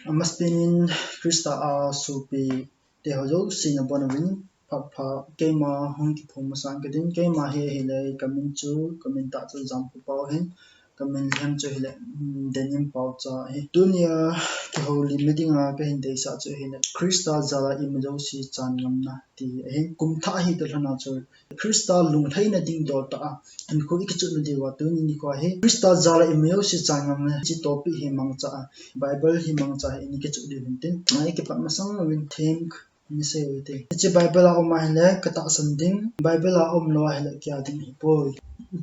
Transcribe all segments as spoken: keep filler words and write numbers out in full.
Amasapen in Christa a sopi teho jouse nabonchauvin phat pha keima hung kiphong masang katin, keima hi ahile kamin chu, kamin tah chu Jamkhopao ahin, kamin lhem chu ahile, um, Denim Paocha ahi. Tunia kihoulim na dinga kahin deisah chu ahile, Christa jal a imu jouse chan ngamna ti ahin. Kum thah hi toh lhona chu Christa lunglhaina ding dol tah a hinkho ikichutna diuva tuni nikho hi Christa jal a imu jouse chan ngamna hiche topic hi mangcha a, Bible hi mangcha a hi ikichut diu hintin. Ikipat masang uvin theme isei u hite. Hiche Bible a um ahile katahsan ding, Bible a umlou ahile kia ding ahipoi.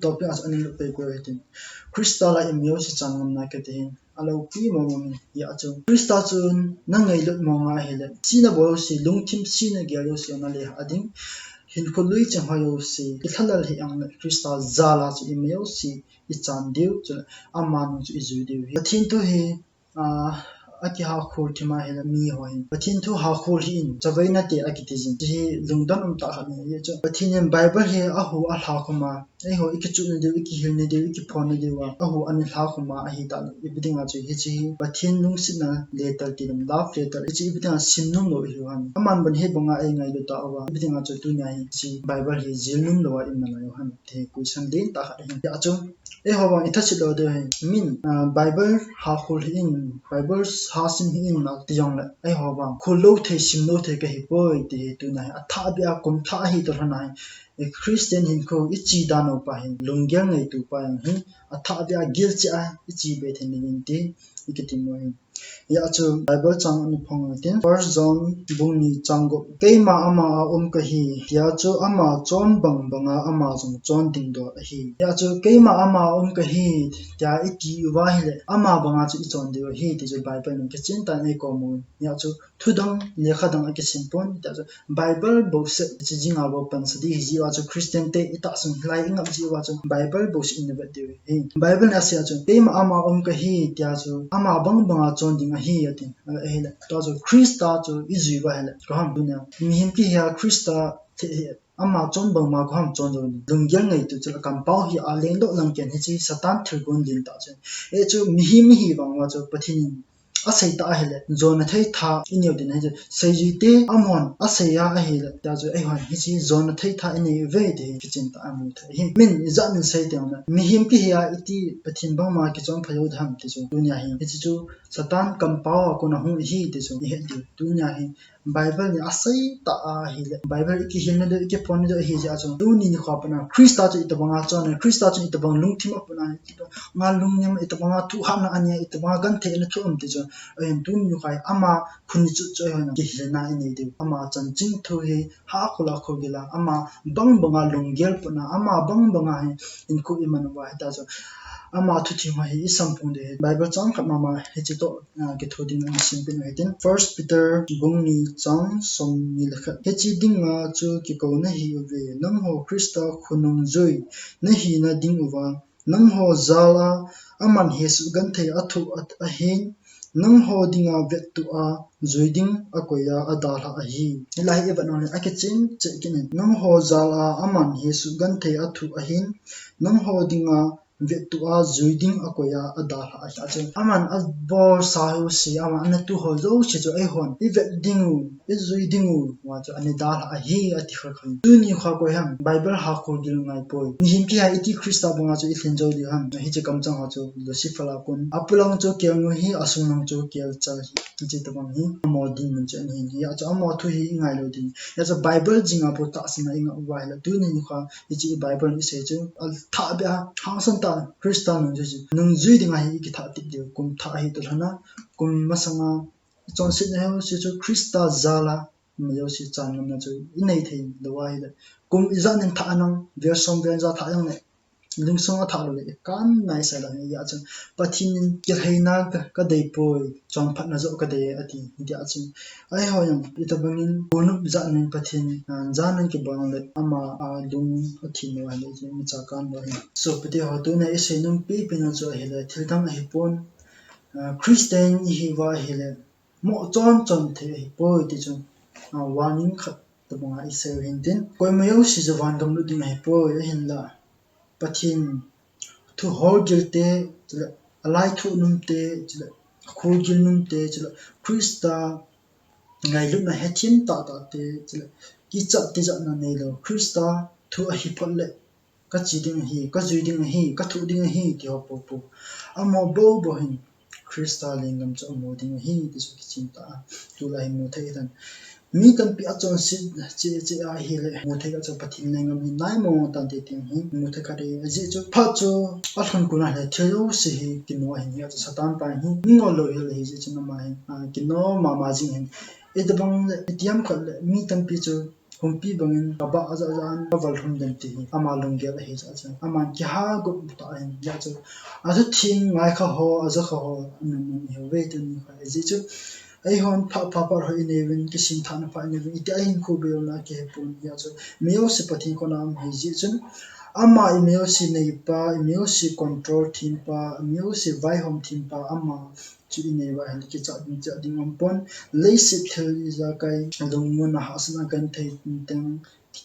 Topic a chu ana lut pei kit u hitin. Christa jal a imu jouse chan ngamna kiti hin aloupi mong mong in, hijeh chun Christa chun nangailut mong ahile, sina bol jouse, lungthim sina gel jouse nalhah ding. Hinkho lui cheng ho jouse, ilhalal hi jongle Christa jal a chu imu jouse ichan diu, chule ama nung chu ijui diu ahi. Pathen thu hi, ah, akihakhol thim ahile miho hin Pathen thu hakhol hih in, chavai nate akiti jin. Hiche hi lungdon umtah khat ahi. Hijeh chun Pathen in Bible hi ahu alha khum a, eiho ikichutna diu, ikihilna diu, ikiphonna diuva ahu ana lha khum a, ahitah le ipi dinga chu hiche hi Pathen lungsetna letter ti ding, love letter, hiche ipi dinga sim nomlou ihiu ham. Aman bon hibanga eingailu tauva, ipi dinga chu tunia hi hiche Bible hi jil nomlouva iman u ham ti hi question lentah khat ahi. Hijeh chun eiho vang ithasit lou diu ahi. Min, ah, Bible hakhol hih in, Bible hasim hih in ati jongle, eiho vang khollou thei, simlou thei kahipoi ti hi tunia hi athah beh a kum thah hi toh lhona hi Christian hinkho iche dan upa hi, lunggel ngaito pa jong hi, athah beh a gilcheh a iche be thei ding ahi ti ikiti u ahi. Hijeh chun Bible chang ana phong u hitin, First John bung ni chang gup. Keima ama a um kahi, tia chu ama chon bang banga ama jong chon ding dol ahi. Hijeh chun keima ama a um kahi, tia iti uva ahile, ama banga chu ichon diu ahi, ti chu Bible in kichen tah in eikom u. Hijeh chun thudang, lekha dang akisim pon, hijeh chun Bible bouseh, hiche jinga bou pansa ding ahi jeh uva chu Christian te itahsan hilai ingap jeh uva chu Bible bouseh ina vet diu ahi. Bible in asei a chu, keima ama um kahi, tia chu ama bang banga chon ding ahi, ati. Ahile, tua chu Christa chu ijui uva ahile, koiham tunia mihem kihi a Christa thei hi ama chon bang ma koiham chon jou ding. Lunggel ngaito chu la kampao hi alengdoh lang ken hiche Satan thilgon lentah chu. Hichu mihem ihi vang uva chu Pathen in asei tah ahile, jona thei tha inei u ding ahi. Seijui te amahon asei a ahile, tia chu eihon hiche jona thei tha inei uve ti hi kichen tah a imu thei ahi. Min ijat in sei teng le, mihem kihi a iti Pathen bang ma kichon pha jou ding ham ti chu. Tunia hi hiche chu Satan kampao a kona hung ahi ti chu ihet diu. Tunia hi Bible in asei tah ahile, Bible ikihilna diu, ikiphonna diu ahi jeh a chu tuni nikho a pat a Christa chu itobanga chon, Christa chu itobang lungthim apohna, itobanga lungnem, itobanga thuhatna anei, itobanga genthei ana thoh ham ti chu. Ahin tuni nikho hi ama khut ni chu chu ahin kihilna inei diu. Ama chanchin thu hi hakhol a khogil a, ama bang banga lunggel potna, ama bang banga hi hinkho iman uva ahita chu ama thutheng ho hi isam phong diu ahi. Bible chang khat mama hiche toh, ah, kitho ding in sim peh u hitin. First Peter bung ni chang som ni le khat. Hiche dinga chu kikou nahi uve, nangho Christa khonung jui nahina ding uva, nangho jal a aman hesoh genthei athoh a, ahin, nangho dinga vettoh a jui ding akoi a adalhah ahi. Hilai hi ivet nung le akichen cheh kit in, nangho jal a aman hesoh genthei athoh ahin, nangho dinga vettoh a jui ding akoi a adalhah ahi. Achu aman abolsa jouse, aman ana toh ho jouse chu eihon ivet ding u, ijui ding u, uva chu ana dalhah ahi ati kha khan. Tuni nikho koiham Bible hakhol gil ngai poi. Mihem kihi a iti Christa banga chu ilhin jou diu ham. Hiche kamchang ho chu Lucifer a kon. Apolang chu kelngoi hi, asunglang chu kelchal hi. Hiche tobang hi amaho dinmun chu ahin. Hijeh a chu amaho thu hi ingailou ding. Hijeh a chu Bible jinga bou tahsan a ingah uva ahile, tuni nikho hiche Bible in isei chu athah beh a, hangsan tah a Christa nungjui chu nungjui dinga hi ikithah tep diu. Kum thah hi toh lhona, kum masanga ichonsetna jouse chu Christa jal a imu jouse chan ngamna chu inei thei lou ahile, kum ijat in thah nang, vel som vel ja thah jongle, lungsung athah lou le ikan naisai lou ahi. Hijeh a chun Pathen in kilhaina ka, kadei poi, chonphatna joh kadei ati. Hijeh a chun eiho jong itobang in golnop jat in Pathen, ah, jan in kibang le ama a lung athim lou ahile, imacha kan lou ahi. Sopite ho, tunia isei nom pipen u chu ahile, thil dang ahipon, ah, Christian ihi uva ahile, moh chon chon thei ahipoi ti chu, ah, warning khat tobanga isei u hintin. Koima jouse chu vangam lut ding ahipoi, ahinla Pathen thu holgil te, chule alai thu nom te, chule khogil num te, chule Christa ngailutna hethem tahtah te, chule kichat tijatna neilou, Christa thu ahi phot le kache ding ahi, kajui ding ahi, kathoh ding ahi, ti ho popo. Amaho bou bou hin Christa lenggam chu amu ding ahi, ti chu kichen tah a tulai hi mu thei tan. Mi tampi achonset cheh cheh ahile, mu thei khat chu Pathen lenggam hi nai mong tante ti hi mu thei khat ahi. Ajeh chu phat chu alhun kon a le thil jouse hi kino ahin, hijeh chun Satan pa hi mi ngol lou hel ahi, hijeh chun ama hi, a, kino mama jing ahin. Itobang le, itiham khat le, mi tampi chu humpi bangin kabah aja aja in kaval lhum den ti hi ama lunggel ahi jeh chun, aman kiha got tah ahin, hijeh chun athu theng ngai kha ho, aja kha ho, anun nun ihiuve tuni kha. Hijeh chun eihon phat pha phat ho inei uvin, kisem thahna pha inei uvin, iti a hinkho beina kihepon, hijeh chun mi jouse Pathen khut a um ahi jeh chun, ama i mi jouse neipa, i mi jouse control thempa, i mi jouse vaihom thempa, ama chu inei uva ahile kichat ding, chat ding umpon, leiset thil ijakai lungmonna hahsatna genthei teng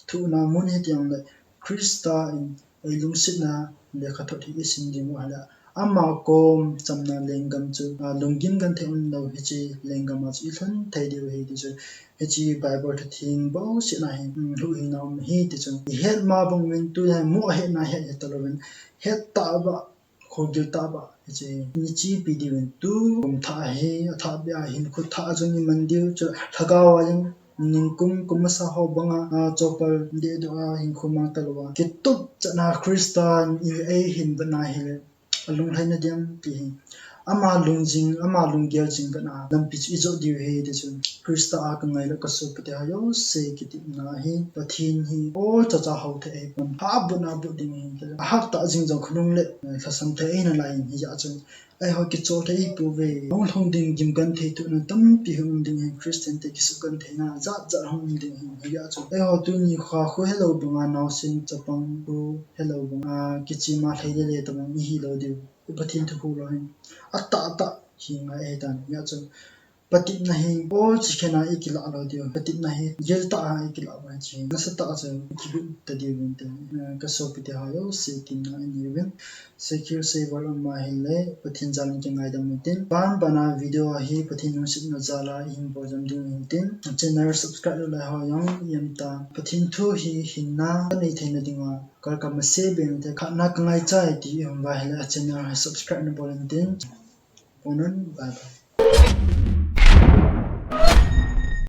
thohna mun hiti jongle Christa in eilungsetna lekhathot hi isim diu ahile, ama kom chamna lenggam chu, a, lunggim genthei umlou hiche lenggam a chu ilhun thei diu ahi ti chu, hiche Bible thutheng bouseh na hin, um, huhhingna um ahi ti chu ihet ma bang uvin, tu hi mu ahetna het het talouvin, het tah uva, khogil tah uva, hiche hi ichepi diuvin, tu kum thah hi athah beh a hinkho thah jong iman diu, chu lhagao a jong nikum, kum masa ho banga, a, chopal dehduh a hinkho mang talouva, kitup chatna Christa in eihin vetna hile alunglhaina diam ti hi, ama lungjing, ama lunggel jing vetna lampi chu ijot diu ahi ti chu, Christa a kangailut kasopite ho jouse kitepna ahi. Pathen hi olchacha hao thei ahipon, hahbutna but ding ahi. Ahat tah jing jong khonung le, eh, lhasam thei ahina lai in, hijeh chun eiho kichol thei ahipouve. Hung lhung ding gim genthei thohna tampi hung um ding ahi, Christian te kisugentheina jat jat hung um ding ahi, hijeh chun eiho tuni kha khu helou banga, naosen chapang khu helou banga, kichema lhei lele tobang ihilou diu. I Pathen thu khu lou hin atahtah hi ngai ahitan, hijeh chun patepna hi olche khen a ikilah lou diu, patepna hi giltah a ikilah uva hiche nasatah a chu ikigot ta diuvin tin, eh, kasopite ho jouse temna inei uvin. Secure saver um ahile Pathen jal in kingaidam untin, ban ban a video hi Pathen lungsetna jal a ihin bol jam diu ahin tin, channel subscribe lou lai ho jong ijem ta, Pathen thu hi hinna kanei theina dinga kalkal maseh beng te khatna kangaichai ti ihung uva ahile a channel hi subscribe nabol untin, bon un, bye bye.